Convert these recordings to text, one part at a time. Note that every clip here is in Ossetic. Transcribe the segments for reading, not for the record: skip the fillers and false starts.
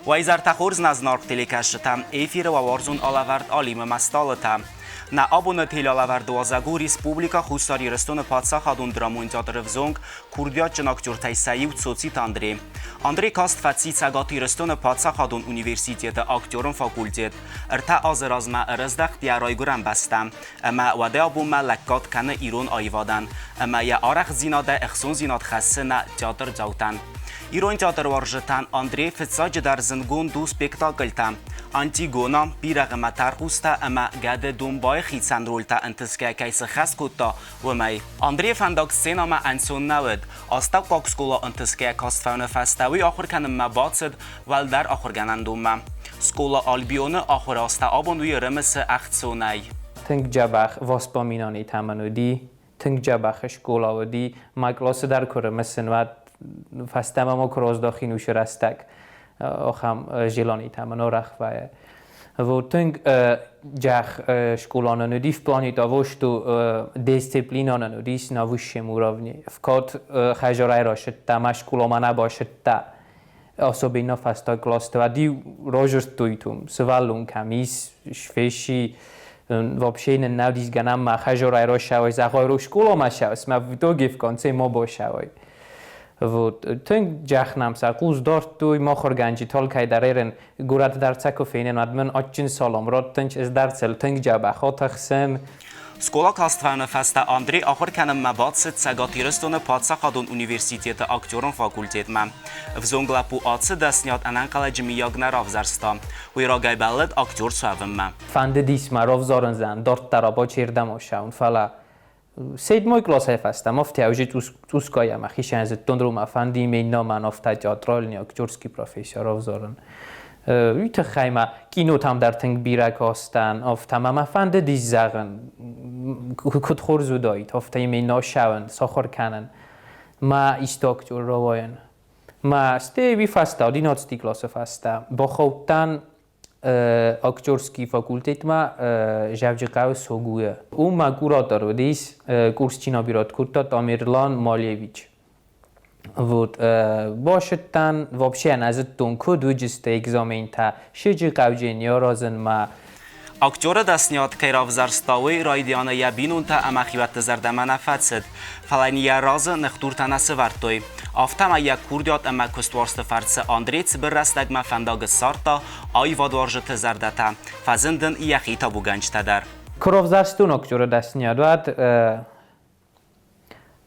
Уайзартӕ хорз нӕ зынаргъ телекӕсджытӕ, эфиры уӕ уарзон алӕвӕрд Алимы масталытӕ. Нӕ абоны телеалӕвӕрды уазӕг у Республикӕ Хуссар Ирыстоны паддзахадон драмон театры ӕвзонг курдиатджын актертӕй сӕ иу Цоциты Андрей. Андрей каст фӕци Цӕгат Ирыстоны паддзахадон университеты актерон факультет. Ӕртӕ азы размӕ ӕрӕздӕхт йӕ райгуырӕн бӕстӕм ӕмӕ уӕдӕй абонмӕ лӕггад кӕны ирон аивадӕн ӕмӕ йӕ арӕхстдзинадӕй ӕхцондзинад хӕссы нӕ театрдзаутӕн. Ирон театр уарзджытӕн Андрей фыццаджыдӕр зындгонд у спектакльтӕ «Антигона», «Бирӕгъ ӕмӕ тӕрхъустӕ» ӕмӕ «Гӕды домбайы» хицӕн рольтӕ ӕнтысгӕ кӕй сыххӕст кодта, уымӕй. Андрейы фӕндаг сценӕмӕ ӕнцон нӕ уыд. Астӕуккаг скъола ӕнтысгӕ каст фӕуыны фӕстӕ уый ахуыр кӕнынмӕ бацыд уӕлдӕр ахуыргӕнӕндонмӕ. Скъола Альбионы ахуыры азтӕ абон уый ӕрымысы ӕхцонӕй. Тынг дзӕбӕх воспоминанитӕ мын уыди, тынг дзӕбӕх скъола уыди. Мӕ къласы дӕр куы рымысын, уӕд фӕстӕмӕ ма куы раздахин уыцы рӕстӕг, ахӕм зеланитӕ мын арӕх вӕййы. Вот тынг джах школа нын уыди в плане того, что дисциплина нын уыдис на высшем уровне. Вкод хӕзарӕй расыдта, мӕ школамӕ нӕ басыдта. Особенно фӕстаг классты. Уӕд-иу разырдтой тум, сывӕллон кӕм ис, сфесси, вообще нын нӕ уыдис гӕнӕн мӕ хӕзарӕй расӕуай, зӕгъай, школамӕ сӕуыс, мӕ в итоге в конце ма басӕуай. Вот. Тынг джах нӕм сӕ хъус дардтой, махуыргӕнджытӕ алкӕй дӕр ерын горӕты дӕр сӕ куы фенын, уӕд мын адджын салам раттынц, ӕз дӕр сыл тынг дзӕбӕх атӕхсын. Скъола каст фӕуыны фӕстӕ Андрей ахуыр кӕнынмӕ бацыд Цӕгат Ирыстоны паддзахадон университеты актерон факультетмӕ. Ӕвзонг лӕппу ацы дӕсниад ӕнӕнхъӕлӕджы миййаг нӕ равзӕрста. Уый рагӕй бӕллыд актер суӕвынмӕ. Фӕндыдис мӕ равзарын зӕн дарддӕр абочердӕм ацӕуын, фӕлӕ Седьмой классӕй фӕстӕмӕ афтӕ уже цъусгай ӕмӕ хицӕн зыдтон ма фӕнди ме иннӕмӕн афтӕ театральный актерский профессия равзарын. Уый тыххӕй ма кинотӕм дӕр тынг бирӕ кастӕн, афтӕ ма мӕ фӕндыдис зӕгъын, куыд хорз уыдаид, афтӕ ме иннӕ ссӕуын, сахуыр кӕнын, мӕ исты актер рауайын. Мӕ стӕй уый фӕстӕ, одиннадцатый классы фӕстӕ, бахаудтӕн актерский факультетмӕ Зӕвджыхъӕуы Согуйы. Уым мӕ куратор уыдис, курс чи набират кодта, Тамерлан Малевич. Вот, башыдтӕн, вообще нӕ зыдтон, куыд уыдысты экзаментӕ, Сыджыхъӕуджы не аразынмӕ. Актеры дӕсниад кӕй равзӕрста, уый райдианы йӕ бинонтӕ ӕмӕ хиуӕтты зӕрдӕмӕ нӕ фӕцыд, фӕлӕ йын йӕ разы ныхдуртӕ нӕ сӕвӕрдтой. Афтӕмӕй йӕ курдиат ӕмӕ куыстуарзты фӕрцы Андрей цыбыр рӕстӕгмӕ фӕндаг ссардта аивадуарзджыты зӕрдӕтӕ, фӕзынд ын йӕхи табугӕнджытӕ дӕр. Куы равзӕрстон актеры дӕсниад, уӕд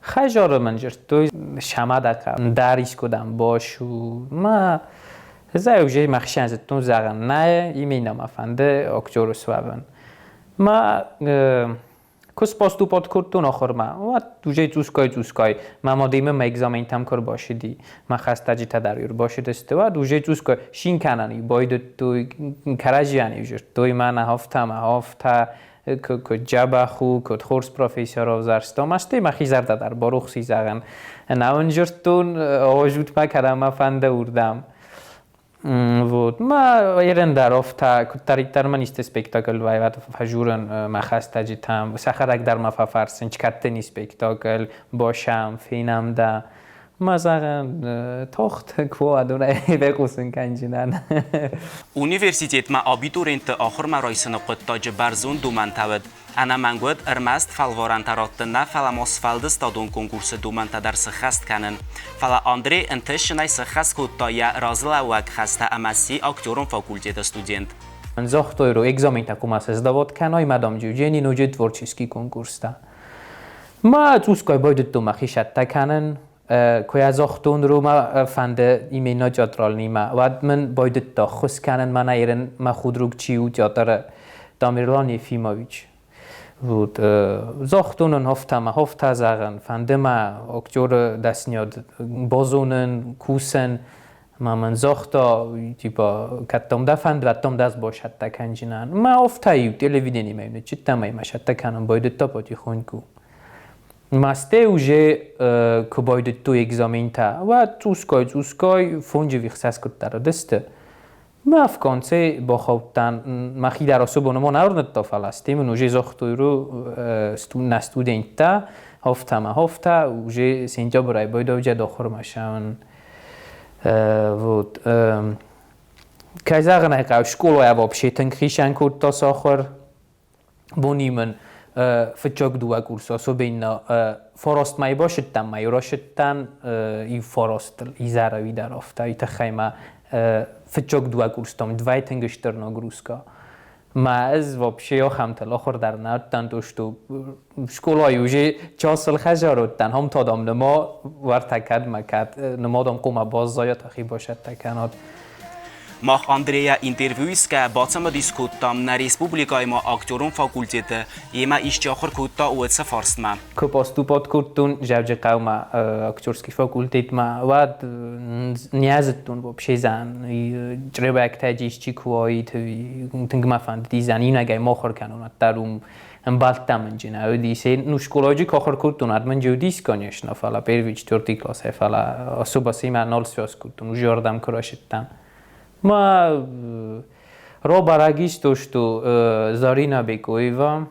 хӕзары мын дзырдтой, самадата дӕр искуыдӕм бос у. Мӕ ӕз уже мӕхицӕн зыдтон, зӕгъын, нӕ, именно мӕ фӕнды актеры суӕвын. Мӕ куы споступать кодтон ахуырмӕ, уӕд уже цъусгай-цъусгай мӕ мадимӕ мӕ экзаментӕм куы ӕрбацыди, мӕ хӕстӕджытӕ дӕр ӕрбацыдысты, уӕд уже цъусгай цин кӕнӕн байдыдтой, кӕрӕдзийӕн-иу дзырдтой, мӕнӕ афтӕ ӕмӕ афтӕ, куыд дзӕбӕх у, куыд хорз профессор ӕвзӕрста, ӕмӕ стӕй мӕхи зӕрдӕ дӕр барухс и, зӕгъын. Нӕ дзырдтон, озут мӕ кӕдӕм мӕ фӕнды, уырдӕм. Вот. Мӕ ерын дӕр офтӕ, куыддӕриддӕр мын исты спектакль вӕййы, фӕжурын мӕ хӕстӕджытӕм, сӕхӕдӕг дӕр мӕ фӕфӕрсынц, кӕд спектакль, босӕм, фенӕм дӕ. Мӕ зӕгъын, тохт куы адонӕй фехъусын кӕнджынӕн. Университетмӕ абитуриентты ахуырмӕ райсыны хъуыддаджы бӕрзонд домӕнтӕ уыд. Ӕнӕмӕнг уыд ӕрмӕст фӕлварӕнтӕ раттын нӕ, фӕлӕ ма сфӕлдыстадон конкурсы домӕнтӕ дӕр сыххӕст кӕнын. Фӕлӕ Андрей ӕнтыстджынӕй сыххӕст кодта йӕ разылӕууӕг хӕстӕ ӕмӕ сси актерон факультеты студент. Загътой, экзаментӕ куы сдавод кӕной, мадам Джуджени ноджы творческий конкурстӕ. Ма цъусгай байдыдтон мӕхи сӕттӕ кӕнын. Куы йӕ загътон, ма фӕнды именно театральныймӕ, уӕд мын байдыдта ххуыс кӕнын мӕнӕ ерын мӕ худруг чи у театры, Тамерлан Ефимович. Вот, загътон ын афтӕ мӕ афтӕ зӕгъын, фӕнды мӕ актеры дӕсниад базонын, кусын. Ма мын загъта, типа, кӕд дӕм дӕ фӕнды, уӕд дӕм дӕ босӕттӕ кӕнджынӕн. Мӕ афтӕ-иу телевидениемӕ ныччыдтӕн ӕмӕ сӕттӕ кӕнын байдыдта потихоньку. Мастӕй уже куы байдыдтой экзаментӕ, уӕд цъусгай-цъусгай фонджы хсӕз куыддӕр уыдысты. Мӕ в конце бахаудтӕн, мӕхи дӕр особо нымон ӕрнадта, фӕлӕ стӕй мын уже загътой, нӕ студенттӕ, афтӕ ӕмӕ афтӕ, уже сентябрӕй байдауджӕд ахуырмӕ сӕуын. Вот. Кӕй зӕгъын ӕй хъӕуы, скъолайӕ вообще тынг хицӕн кодта сӕ ахуыр. Бони мын фыццаг дыууӕ курсы, особенно фарастмӕ басыдтӕн, мӕ расыдтӕн иу фарастыл изӕрӕй дӕр афтӕ, уый тыххӕй мӕ фыццаг дыууӕ курстӕм двай тынг стыр нагрузка. Мӕ ӕз вообще ахӕмтыл ахуыр дӕр нӕ уыдтӕн, то что скъолайы уже часыл хӕдзар уыдтӕн, хом та дам ныма уӕртӕ кӕдмӕ кӕд ныма дам хъуамӕ баззайат, ӕхи басӕттӕ кӕнат. Мах Андрея интервью исгӕ бацымыдис кодтам нӕ республикӕйы ма актерон факультеты ӕмӕ исчи ахуыр кодта уӕцы фарстмӕ. Куы поступать кодтон Дзӕуджыхъӕумӕ актерский факультетмӕ, уӕд не зыдтон вообще зӕн чъребӕгтӕ исчи куы уаид, тынг мӕ фӕндыди зӕн иунӕгӕй ма ахуыр кӕнон, уӕддӕр уым ӕмбӕлттӕ мын нӕ уыдис. Ну, школайы куы ахуыр кодтон, уӕд мын уыдис, конечно, фӕлӕ первый, четвертый классӕй, фӕлӕ особо семӕ нал связь кодтон, уже ардӕм куы рацыдтӕн. Ма рабӕрӕг ис то, что Зарина Бекоева,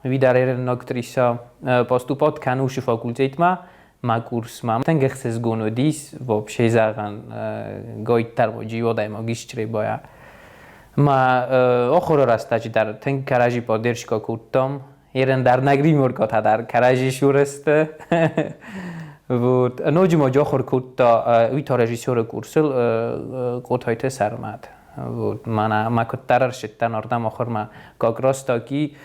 видаререн актриса, поступать кӕнусы факультетмӕ, мӕ курсмӕ. Тынг ӕхсызгон уыдис, вообще зӕгъӕн, гойддӕр джиодӕймаг ис Чъребайӕ. Мӕ ахуыры рӕстӕджы дӕр тынг кӕрӕдзи поддержка кодтам. Ерын дӕр нӕ гримеркӕтӕ дӕр кӕрӕдзи сурысты. Вот. Ноджы ма ахуыр кодта уый та режиссеры курсыл Къотойты Сӕрмӕт. Вот. Мӕнӕ мӕ куыддӕр ӕрсидтӕн ардӕм ахуырмӕ, как раз таки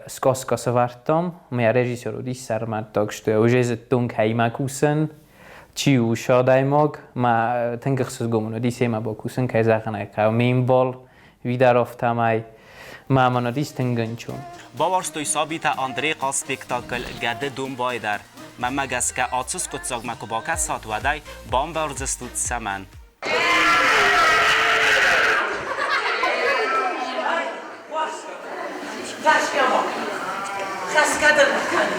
сказка сӕвӕрдтам. Мӕ режиссер уыдис Сӕрмӕт, так что уже зыдтон, кӕимӕ кусын, чи у сӕ адӕймаг. Мӕ тынг ӕхсызгон мын уыди семӕ бакусын, кӕй зӕгъын ӕй хъӕуы, ме мбал Видаров-тамӕй. Мӕ мын уыдис тынг ӕнцон. Бауарзтой сабитӕ Андрей Хъал спектакль «Гӕды домбай» дӕр. Мӕнмӕ гӕсгӕ, ацы скъуыддзагмӕ куы бакӕсат, уӕд ӕй бамбардзыстут цӕмӕн. Хӕсгӕ дӕр ма кӕны.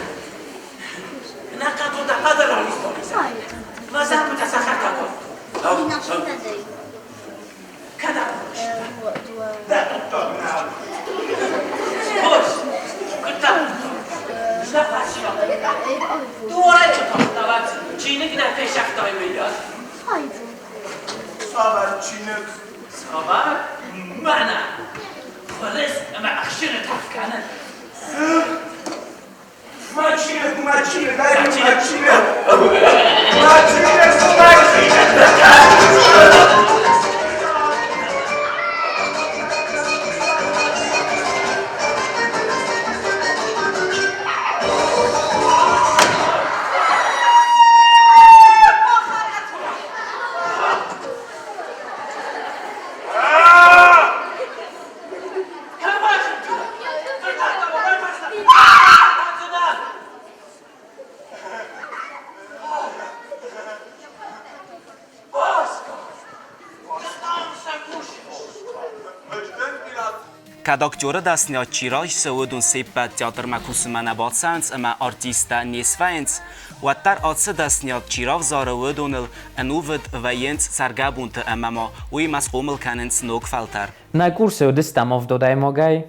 Кӕд актеры дӕсныйад чи райсы, уыдон се ппӕт театрмӕ кусынмӕ нӕ бацӕуынц ӕмӕ артисттӕ не свӕййынц, уӕддӕр ацы дӕсныйад чи равзары, уыдоныл ӕнувыд вӕййынц цӕргӕбонты ӕмӕ ма уыимӕ схъомыл кӕнынц ног фӕлтӕр. Нӕ курсы уыдыстӕм авдодӕймагӕй.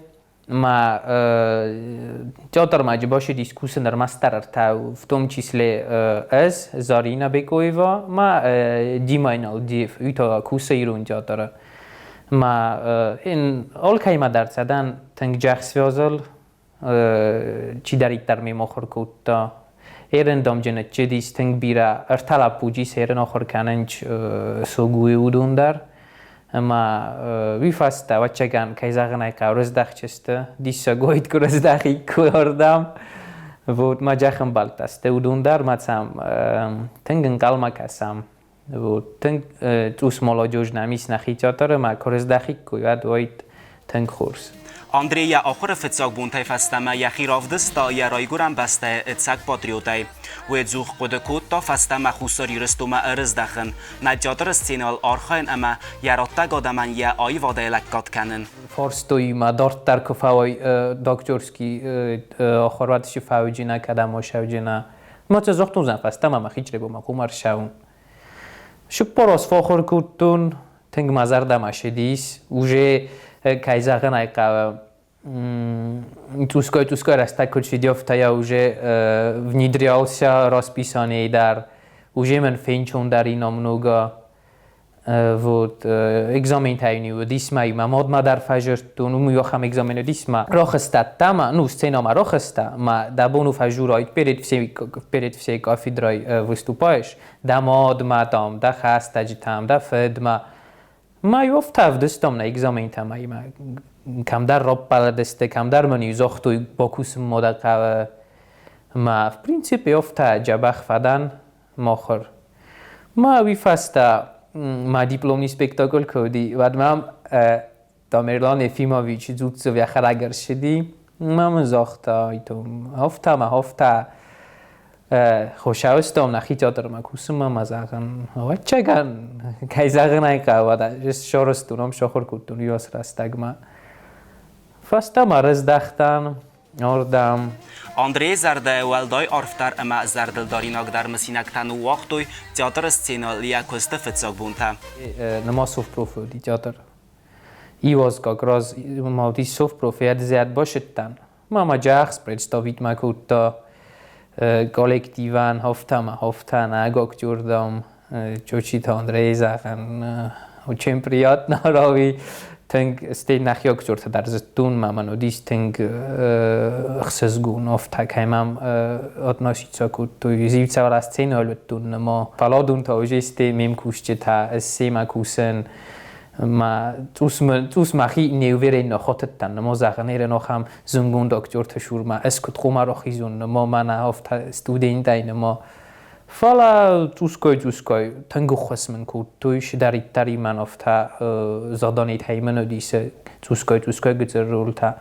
Ма театрмӕ бацыдис кусын ӕрмӕстдӕр ӕртӕ, в том числе ӕз, Зарина Бекоева, ма Дима Иналдиев, уый та кусы ирон театры. Ма ин алкӕимӕ дӕр цӕдӕн тынг джах связал, чидӕриддӕр ме махуыр кодта. Ерын дамджы ныццыдис тынг бирӕ, ӕртӕ лӕппуджы серын ахуыр кӕнынц Согуйы уыдон дӕр. Ӕмӕ уый фӕстӕ, ӕвӕццӕгӕн, кӕй зӕгъын ӕй хъӕуы, рыздӕхджысты. Диссаг уаид, куы рыздӕхиккой ардӕм. Вот мӕ джахӕмбӕлттӕ сты уыдон дӕр ма сӕм тынг ӕнхъӕлмӕ кӕсӕм. Вот тынг цъус молодежь нӕм ис нӕхи театры, ӕмӕ куы рыздӕхиккой, уӕд уаид тынг хорз. Андрей йӕ ахуыры фыццаг бонтӕй фӕстӕмӕ йӕхи равдыста йӕ райгуырӕн бӕстӕйы ӕцӕг патриотӕй. Уый ӕдзух хъуыды кодта фӕстӕмӕ Хуссар Ирыстонмӕ ӕрыздӕхын, нӕ театры сценӕйыл архайын ӕмӕ йӕ раттӕг адӕмӕн йӕ аивадӕй лӕггад кӕнын. Фарстой ма дарддӕр куы фӕуай докторский ахуырад сы фӕуджына, кӕдӕм осӕуджына. Ма цы загътон фӕстӕмӕ мӕхи чъребомӕ хъумӕ ӕрцӕуын. Цыппор аз фӕахуыр кодтон, тынг мӕ зӕрдӕмӕ ссыдис. Уже, кӕй зӕгъын ӕй хъӕуы, цъусгай-цъусгай рӕстӕг куыд цыди, афтӕ я уже внедрялся расписание дӕр. Уже мын фенчондӕр и намного. Вот экзаментӕ уыдис ма мӕ мадмӕ дӕр фӕзырдтон, уым иу ахӕм экзамен уыдис ма рахызтӕ ма, ну, сценӕмӕ рахызтӕ, ма дӕ бон у фӕжурай, перед всей кафедрой выступаешь, дӕ мадмӕ там, дӕ хӕстӕджытӕм, дӕ фыдмӕ. Ма иу афтӕ ӕвдыстам нӕ экзаментӕ ма имӕ кӕмдӕр раппӕлыдысты, кӕмдӕр мын иу загътой, бакусын ма дӕ хъӕуы. Ма, в принципе, афтӕ дзӕбӕх фӕдӕн махуыр. Ма уый фӕстӕ ма дипломный спектакль куы уыди, уӕд мӕм Тамерлан Ефимович Дзуццев йӕхӕдӕг ӕрцыди. Ма мын загъта, афтӕ ма афтӕ Хосауыстом нӕхи театрмӕ кусынмӕ ма зӕгъын, ӕвӕццӕгӕн, кӕй зӕгъын ӕй хъӕуы, ӕз сорыстон, ам сахуыр кодтон уыйас рӕстӕгмӕ. Фӕстӕмӕ рыздӕхтӕн ардӕм. Андрейы зӕрдӕйы уӕлдай арфдӕр ӕмӕ зӕрдылдаринагдӕр мысинӕгтӕ ныууагътой театры сценӕйыл йӕ куысты фыццаг бонтӕ. Нымӕ совпрофы уыди театр. Иуазгаг раз ма уыди совпроф, йӕ дызӕд басыдтӕн. Мама джахс представить ма кодта коллективӕн, афтӕ афтӕ нӕ актёрдӕм Чочиты Андрей зӕгъӕн, очень приятно рави тынг стӕй нӕхи актертӕ дӕр зыдтон, мӕ мӕн уыдис тынг ӕхсызгон, афтӕ кӕй мӕм относиться кодтой. Зивцӕвӕрӕ сценӕйыл уыдтон нӕма. Фӕлӕ та уже сте ме мкусджытӕ, ӕз семӕ кусын. Ма цъус мӕхи неуверенно хотыдтӕн, нӕма зӕгъын, ерен ахӕм зынгонд актерты шурмӕ ӕз куыд хъуамӕ рахизон, нӕма мӕнӕ афтӕ студентӕй нӕма. Фӕлӕ цъусгай-цъусгай тынг ӕххуыс мын кодтой, чидӕриддӕр имӕн афтӕ заданитӕй мын уыдис цъусгай-цъусгай гыццыл ролтӕ.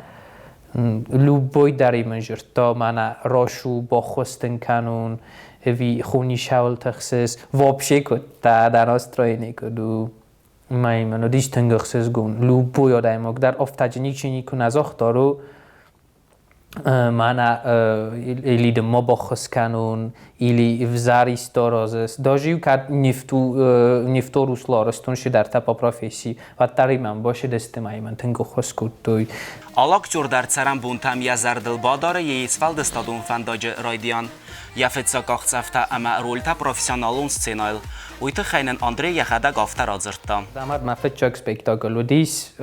Любой дӕр мын зырдта, мӕнӕ рацу, баххуыс дын кӕнон, ӕви хонисӕуыл тыхсыс, вообще куыдта, дӕ настроени куыд у. Мӕ мын уыдис тынг ӕхсызгон. Любой адӕймаг дӕр афтӕ ничи никуы нӕ загъта, мӕнӕ или дын ма баххуыс кӕнон, или взӕр исторозыс. Даже кӕд нефторусло арӕзтон чидӕртӕ по профессии, уӕддӕр имӕ башыдысты ӕмӕ мын тынг ӕххуыс кодтой. Алы актер дӕр цӕрӕнбонтӕм йӕ зӕрдыл бадары йе сфӕлдыстадон фӕндаджы райдиан. Йӕ фыццаг къахдзӕфтӕ ӕмӕ рольтӕ профессионалон сценӕйыл. Уый тыххӕй нын Андрей йӕхӕдӕг афтӕ радзырдта. Мад мӕ фыццаг спектакль уыдис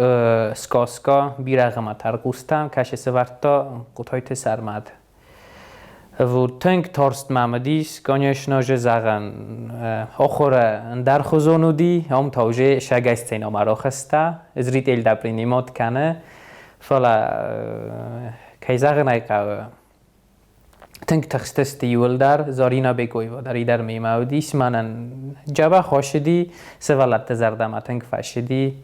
«Сказка» бирӕгъ ӕмӕ тӕрхъустӕ, кӕсы сӕвӕрдта Хъотайты Сӕрмӕт. Вот тынг тарст мӕм уыдис, конечно же, зӕгъӕн, ахуыры ӕндӕрхуызон уыди, ам та уже сӕгай сценӕмӕ рахызта, зритель дӕ принимать кӕны, фӕлӕ, кӕй зӕгъын ӕй хъӕуы, тынг тыхстысты иуылдӕр, Зарина Бекоева дӕр дӕр мемӕ уыдис, мӕнӕн дзӕбӕх ацыди, сывӕллӕтты зӕрдӕмӕ тынг фӕцыди.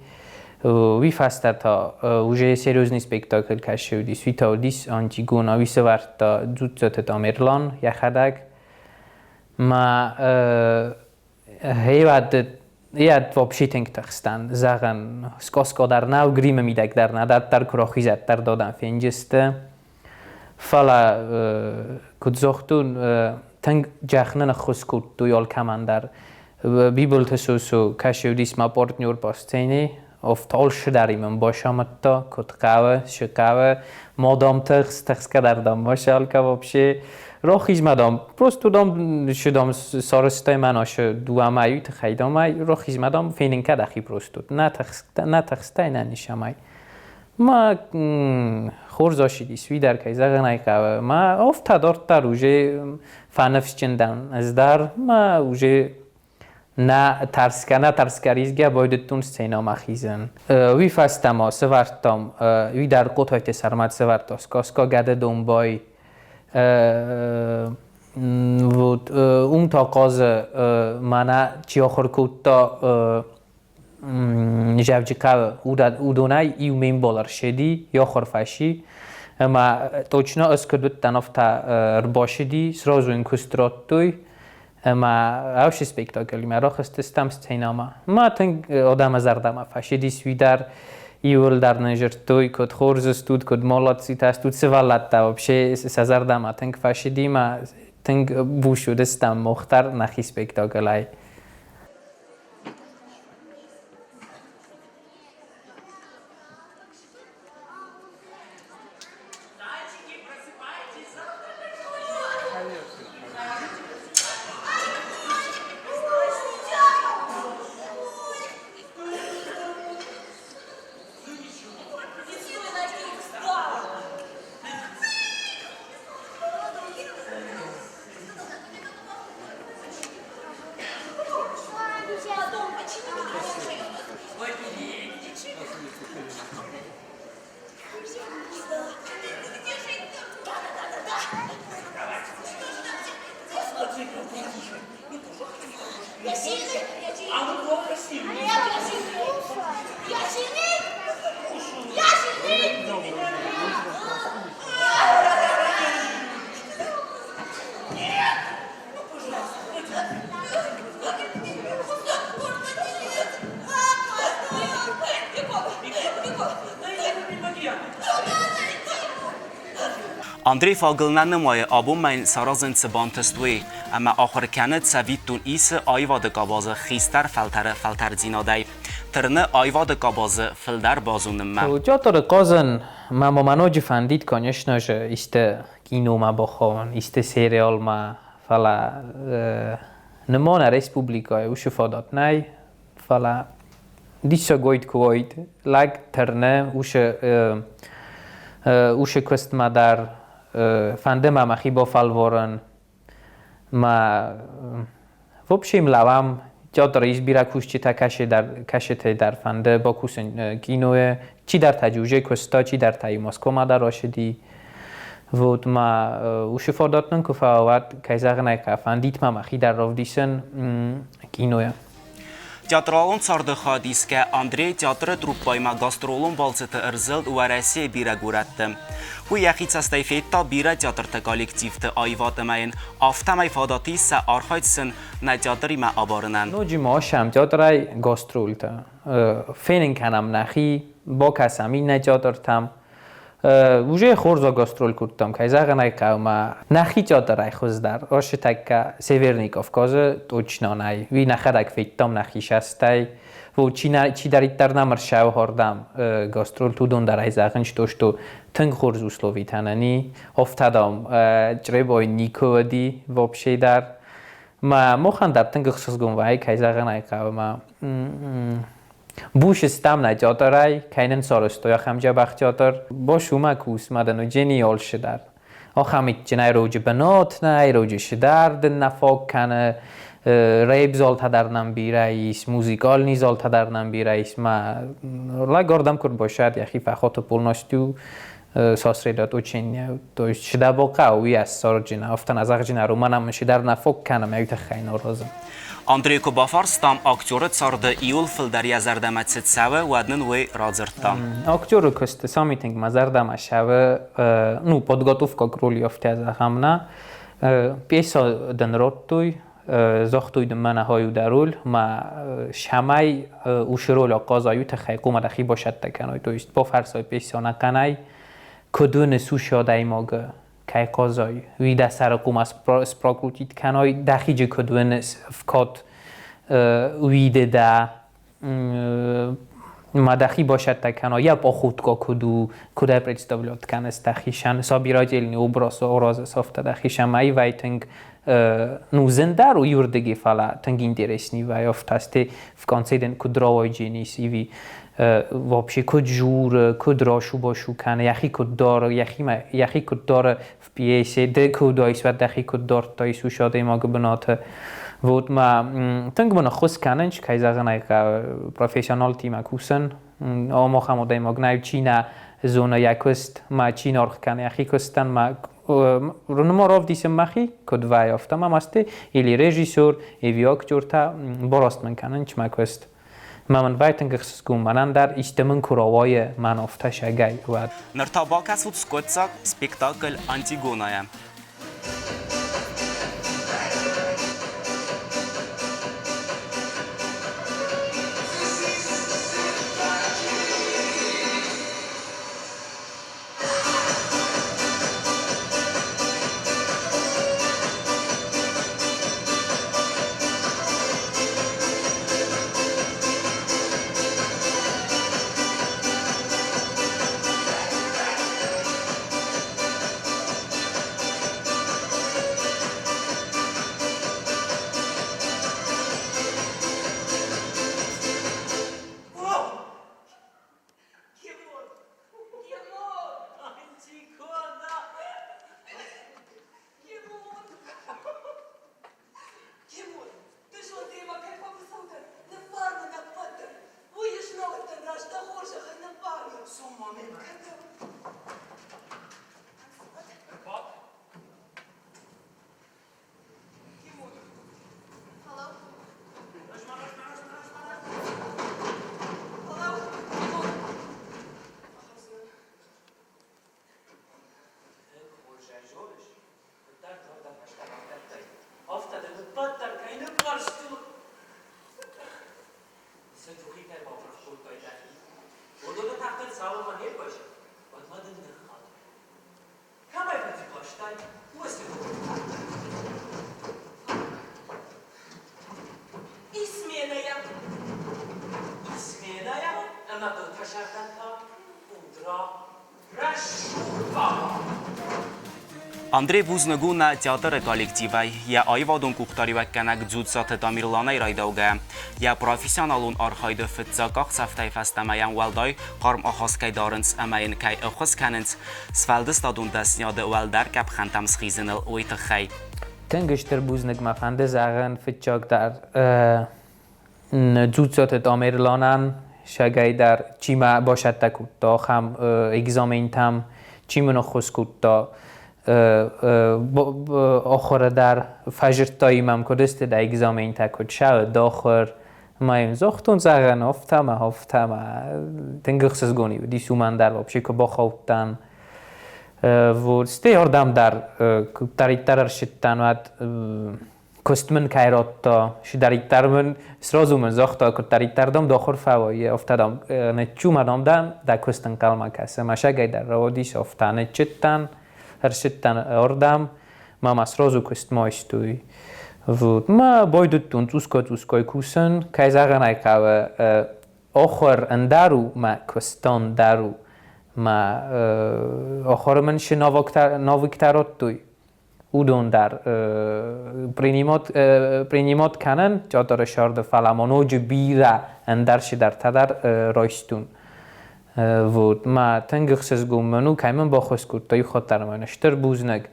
Уый фӕстӕ та уже серьезный спектакль кӕсы уыдис, уый та уыдис Антигона, уый сӕвӕрдта Дзуццаты Тамерлан йӕхӕдӕг. Мӕ гъеуӕд йӕ вообще тынг тыхстӕн, зӕгъӕн, сказка дӕр нӕу, гримы мидӕг дӕр нӕ, дарддӕр куы рахизӕд дӕр додӕн фенджысты. Фӕлӕ, куыд загътон, тынг джӕхны ныххуыс кодтой алкӕмӕн дӕр. Бибылты Сосо кӕсы уыдис мӕ партнер по сцене, афтӕ алцыдӕр мын бацамыдта, куыд хъӕуы, цы хъӕуы. Ма дам тыхс, тыхсгӕ дӕр дам ма алкӕ вообще. Рахиз-ма дам, просто дам, шы дам сарӕзтай мӕн ашы дыууӕ мӕйы тыххӕй дам ӕй рахиз-ма дам фенын кӕ дӕхи просто. Нӕ тыхстӕй, нӕ нисамай. Ма хорз ацыдис, уый дӕр, кӕй зӕгъын ӕй хъӕуы. Ма афтӕ дарддӕр уже фӕныфсджын дӕн ӕз дӕр, ма уже нӕ тӕрсгӕ, нӕ тӕрсгӕ ризгӕ байдыдтон сценӕмӕ хизын. Уый фӕстӕ ма сӕвӕрдтам, уый дӕр Хъотайты Сӕрмӕт сӕвӕрдта сказка «Гӕды домбай». Вот, уым та хъазы мӕнӕ чи ахуыр кодта Зӕвджыхъӕуы уыдонӕй иу ме мбал ӕрсыди, йӕ ахуыр фӕци. Ӕмӕ точно ӕз куыд уыдтӕн, афтӕ ӕрбацыди, сразу йын куыст радтой. Ӕмӕ ацы спектаклимӕ рахызтыстӕм сценӕмӕ. Мӕ тынг адӕмы зӕрдӕмӕ фӕцыдис уый дӕр. Иууылдӕр нын зыдтой, куыд хорз стут, куыд молодцытӕ стут, сывӕллӕттӕ вообще сӕ зӕрдӕмӕ тынг фӕцыди мӕ тынг буц уыдыстӕм мах дӕр нӕхи спектаклӕй. Андрей фагыл нӕ нымайы, абон ма йын саразын цы бантыст, уый, ӕмӕ ахуыр кӕны цӕвиттон исы аивады къабазы хистӕр фӕлтӕры фӕлтӕрддзинадӕй. Тырны аивады къабазы фылдӕр базонынмӕ. Театры хъазын мӕ ма ноджы фӕндид, конечно же, исты киномӕ бахауын, исты сериалмӕ, фӕлӕ нырма нӕ республикӕйы уыцы фадат нӕй, фӕлӕ диссаг уайд куы уайд, лӕг тырны уыцы куыстмӕ дӕр, фӕнды мӕ мӕхи бафӕлварын. Мӕ в общем лӕуӕм театры ис бирӕ кусджытӕ, кӕсджытӕй дӕр фӕнды бакусын кинойы. Чидӕртӕ уже куыста, чидӕртӕ Москвамӕ дӕр ацыди. Вот ма уыцы фадат нын куы фӕуа, кӕй зӕгъын ӕй хъӕуы, фӕндид ма мӕхи дӕр равдисын кинойы. Театралон царды хайадисгӕ Андрей театры труппӕимӕ гастролон балцыты ӕрзылд Уӕрӕсейы бирӕ горӕтты. Уый йӕхи цӕстӕй федта бирӕ театрты коллективты аивад ӕмӕ йын афтӕмӕй фадат ис сӕ архайд сын нӕ театримӕ абарынӕн. Ноджы ма сӕм театрӕй гастролтӕ. Фенын кӕнӕм нӕхи, бакӕсӕм иннӕ театртӕм. Уже хорз гастроль кодтам, кӕй зӕгъын ӕй хъӕуы, ма нӕхи театрӕй хуыздӕр. Ацы тӕккӕ Северный Кавказы точно нӕй. Уый нӕхӕдӕг федтам нӕхи састӕй. Вот чидӕриддӕр нӕм ӕрцӕуы хордӕм гастроль, уыдон дӕр ӕй зӕгъын, что тынг хорз условитӕ нын и. Афтӕ, дам, Чъребойы никуы уыди вообще дӕр. Мӕ мохӕн дӕр тынг ӕхсызгон вӕййы, кӕй зӕгъын ӕй хъӕуы, мӕ Буш стам нӕ театрӕй, кӕй нын сарӕзтой ахӕм дзӕбӕх театр. Бос уымӕ кус, ма дын уыджени алцы дӕр. Ахӕм итджын ӕрӕджы бынат нӕ, ӕрӕджы сыдӕр дын нӕ фаг кӕны, рэп-залтӕ дӕр нӕм бирӕ ис, музыкальный залтӕ дӕр нӕм бирӕ ис. Мӕ лӕг ардӕм куы рбасад, йӕхи фӕхаты полностью сосредоточение. То есть сюда бохъӕуы, уый ӕссарджын, афтӕ нӕ зӕгъджын, уымӕн ӕмӕ сидӕр нӕ фог кӕнӕм, уый тыххӕй нӕ уырзы. Андрей куы бафарстам, актеры царды иуыл фылдӕр йӕ зӕрдӕмӕ цы цӕуы, уӕд нын уый радзырдта. Актеры куысты самый тынг мӕ зӕрдӕмӕ цӕуы, ну, подготовка к роли афтӕ зӕгъӕм, нӕ. Пьесӕ дын радтой, загътой дын мӕнӕ хай у дӕ роль, ма цӕмӕй уыцы роль ахъазай, уый тыххӕй хъуамӕ дӕхи басӕттӕ кӕной, то есть бафӕрсай пьесӕ ӕнӕхъӕнӕй, куыд уыныс уыцы адӕймагы, кӕй хъазай, уый дӕ сӕры хъуамӕ спрокрутить кӕной, дӕхиджы куыд уыныс, вкод уиды дӕ ма дӕхи басӕттӕ кӕной, йӕ походка куыд у, куыд ӕй представлять кӕныс дӕхицӕн, собирательный образ аразыс афтӕ дӕхицӕн аивӕй тынг ну, зындӕр у иуырдыгӕй, фӕлӕ тынг интересный вӕййы афтӕ, стӕй в конце дын куыд рауайдженис, иви вообще куыд журы, куыд рашу-башу кӕны, йӕхи куыд дары, йӕхи куыд дары в пьесе, ды куыд уаис, уӕд дӕхи куыд дардтаис уыцы адӕймагы бынаты. Вот ма тынг мын ӕххуыс кӕнынц, кӕй зӕгъын ӕй хъӕуы, профессионалтимӕ кусын. Омахӕм адӕймаг нӕй, чи нӕ зоны йӕ куыст, ма чи нӕ аргъ кӕны йӕхи куыстӕн, ма Рунума равдисын мӕхи, куыд вӕййы, афтӕ ма масты, или режиссер, или актертӕ бараст мын кӕнынц мӕ куыст. Мӕ мын вӕй тынг ӕхсызгон мӕнӕн дӕр исты мын куы рауайы мӕн афтӕ сӕгӕй, уӕд. Ныр та бакӕсут скъуыддзаг спектакль «Антигона-йӕ». Андрей бузныг у нӕ театры коллективӕй, йӕ аивадон къухдариуӕггӕнӕг Дзуццаты Тамерланӕй райдаугӕ. Йӕ профессионалон архайды фыццаг къахдзӕфтӕй фӕстӕмӕ йӕм уӕлдай хъарм ахаст кӕй дарынц ӕмӕ йын кӕй ӕххуыс кӕнынц сфӕлдыстадон дӕсниады уӕлдӕр къӕпхӕнтӕм схизыныл, уый тыххӕй. Тынг стыр бузныг мӕ фӕнды зӕгъын фыццагдӕр Дзуццаты Тамерланӕн сагӕйдӕр, чи мӕ басӕттӕ кодта ахӕм экзаментӕм, чи мын ӕххуыс кодта ахуыры дӕр, фӕзырдта мӕм, куыд сты дӕ экзаментӕ, куыд сӕ дӕ ахуыр. Ӕмӕ йын загътон, зӕгъӕн, афтӕ ӕмӕ афтӕ ӕмӕ тынг ӕхсызгон уыдис уымӕн дӕр вообще куы бахаудтӕн. Вот стӕй ардӕм дӕр куыддӕриддӕр ӕрсидтӕн, уӕд куыст мын кӕй радта, чидӕриддӕр мын сразу мын загъта, куыддӕриддӕр дам дохуыр фӕвӕййы, афтӕ дам ныччу мӕ дам дӕм дӕ куыст ӕнхъӕлмӕ кӕсы. Мӕсӕгӕй дӕр рауадис, афтӕ ныччыдтӕн, ӕрсидтӕн ардӕм, мама сразу куыстмӕ айстой. Вот. Мӕ байдыдтон цъусгай-цъусгай кусын, кӕй зӕгъын ӕй хъӕуы, ахуыр ӕндӕр у, мӕ куыстон дӕр у. Мӕ ахуыры мын цы навыктӕ радтой, уыдон дӕр принимать кӕнын театры сӕрды, фӕлӕ ма ноджы бирӕ ӕндӕр цыдӕртӕ дӕр райстон. Вот, мӕ тынг ӕхсызгон мын у, кӕй мын баххуыс кодта, иу хатт дӕр мын стыр бузныг.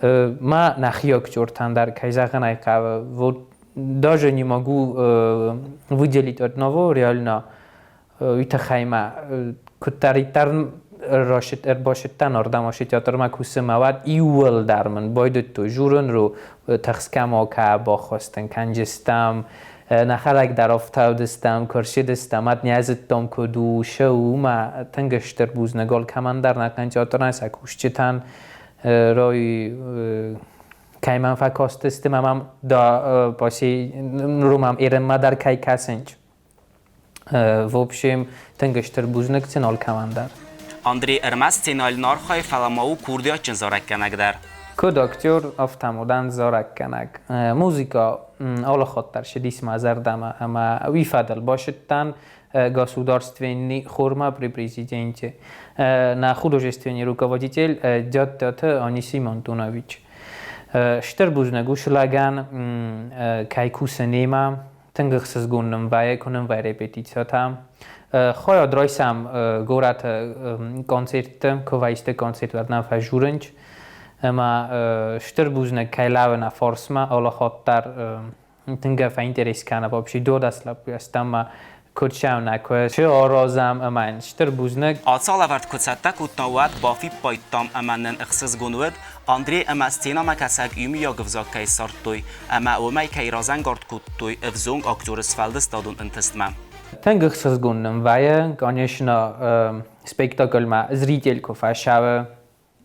Мӕ нӕхи актертӕн дӕр, кӕй зӕгъын ӕй хъӕуы, вот даже не могу выделить одного реально уый тыххӕй ма куыддӕриддӕр ӕрбасыдтӕн ардӕм ацы театрмӕ кусынмӕ, уӕд иууылдӕр мын байдыдтой журын ру тыхсгӕ ма кӕ, баххуыстын кӕнджыстӕм, нӕхӕдӕг дӕр афтӕ уыдыстӕм, куы рцыдыстӕм, уӕд нӕ зыдтам, куыд у, цы у, мӕ тынг стыр бузныг алкӕмӕн дӕр нӕхъӕн театрӕн, сӕ кусджытӕн, рой кӕй мӕм фӕкастысты мӕ мӕм да паси румам ерынмӕ дӕр кӕй кӕсынч. В общем, тынг стыр бузныг сын алкӕмӕн дӕр. Андрей ӕрмӕст сценӕйыл нӕ архайы, фӕлӕ ма у курдиатджын зарӕггӕнӕг дӕр. Куыд актер, афтӕ уыдан зарӕггӕнӕг. Музыка алы хатт дӕр цыдис мӕ зӕрдӕмӕ ӕмӕ уый фӕдыл басыдтӕн государственный хормӕ при президенте. Нӕ художественный руководитель Дядтаты Анисим Антонович. Стыр бузныг уыцы лӕгӕн, кӕй кусы немӕ, Тынг ӕхсызгон нын вӕййы, куы нын вӕййы репетицитӕ. Хайад райсӕм горӕты концертты, куы вӕййы концерт, уӕд нӕм фӕжурынч. Ӕмӕ стыр бузныг кӕй лӕууы нӕ фарсмӕ, алы хатт дӕр тынг фӕинтерес кӕны вообще додас лӕппуйӕ стӕм куыд сӕ куы цы аразӕм ӕмӕ йын стыр бузныг. Ацы алӕвӕрд куы цӕттӕ кодта, уӕд бафиппайдтам ӕмӕ нын ӕхсызгон уыд, Андрей ӕмӕ сценӕмӕкӕсӕг иумиаг ӕвзаг кӕй ссардтой ӕмӕ уымӕй кӕй разӕнгард кодтой ӕвзонг актеры сфӕлдыстадон ӕнтыстмӕ. Тынг ӕхсызгон нын вӕййы, конечно, спектакльмӕ зритель куы фӕцӕуы,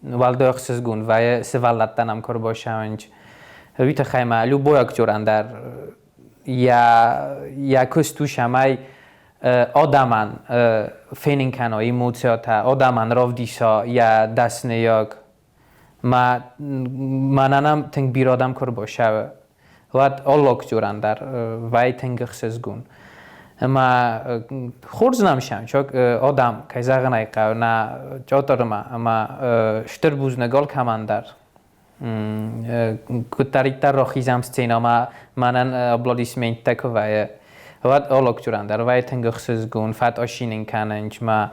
уӕлдай ӕхсызгон вӕййы сывӕллӕттӕн ӕм куы ӕрбацӕуынц. Уый тыххӕй ма любой актерӕн дӕр йӕ куыст у, цӕмӕй адӕмӕн фенын кӕна эмоциятӕ, адӕмӕн равдиса йӕ дӕсныйаг. Мӕ мӕнӕн тынг бирӕ адӕм куы ӕрбацӕуы, уӕд алы актерӕн дӕр вӕййы тынг ӕхсызгон. Ӕмӕ хорз нӕм сӕм адӕм, кӕй зӕгъын ӕй хъӕуы, нӕ театрмӕ ӕмӕ стыр бузныг алкӕмӕн дӕр. Куыддӕриддӕр рахизӕм сценӕмӕ, мӕнӕн аплодисменттӕ куы вӕййы, уӕд алы актерӕн дӕр вӕййы тынг ӕхсызгон, фӕтъӕсинын кӕнынц мӕ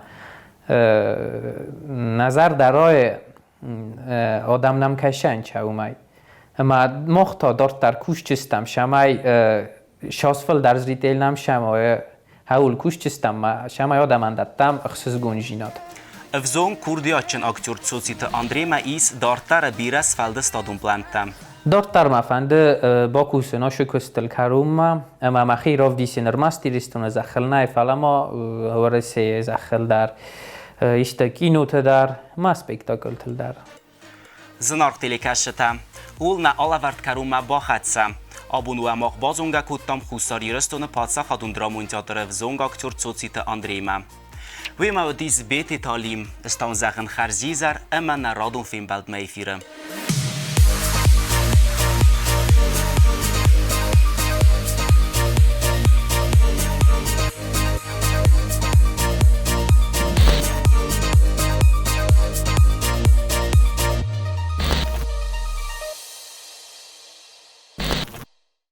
нӕ зӕрдӕрайы адӕм нӕм кӕсӕнчӕ уымӕй. Ӕмӕ мах та дарддӕр кусджыстӕм, цӕмӕй сас фылдӕр зритель нӕм сӕмӕй хӕуыл кусджыстӕм, цӕмӕй адӕмӕн дӕттӕм ӕхсызгондзинад. Ӕвзонг курдиатджын актер Цоциты Андремӕ ис дарддӕры бирӕ сфӕлдыстадон плӕнттӕ. Дарддӕр мӕ фӕнды бакусын ацы куыстыл кӕронмӕ ӕмӕ мӕхи равдисын ӕрмӕст Ирыстоны зӕххыл нӕ, фӕлӕ ма Уӕрӕсейы зӕххыл дӕр, исты киноты дӕр, ма спектакльтыл дӕр. Зынаргъ телекӕсджытӕ, ууыл нӕ алӕвӕрд кӕронмӕ бахӕццӕ. Абон уӕ мах базонгӕ кодтам Хуссар Ирыстоны паддзахадон драмон театры ӕвзонг актер Цоциты Андреимӕ. Уемӕ уыдис Бети Талим, стаун зӕгъын хӕрзизӕр ӕмӕ нӕ радон фембӕлдмӕ эфиры.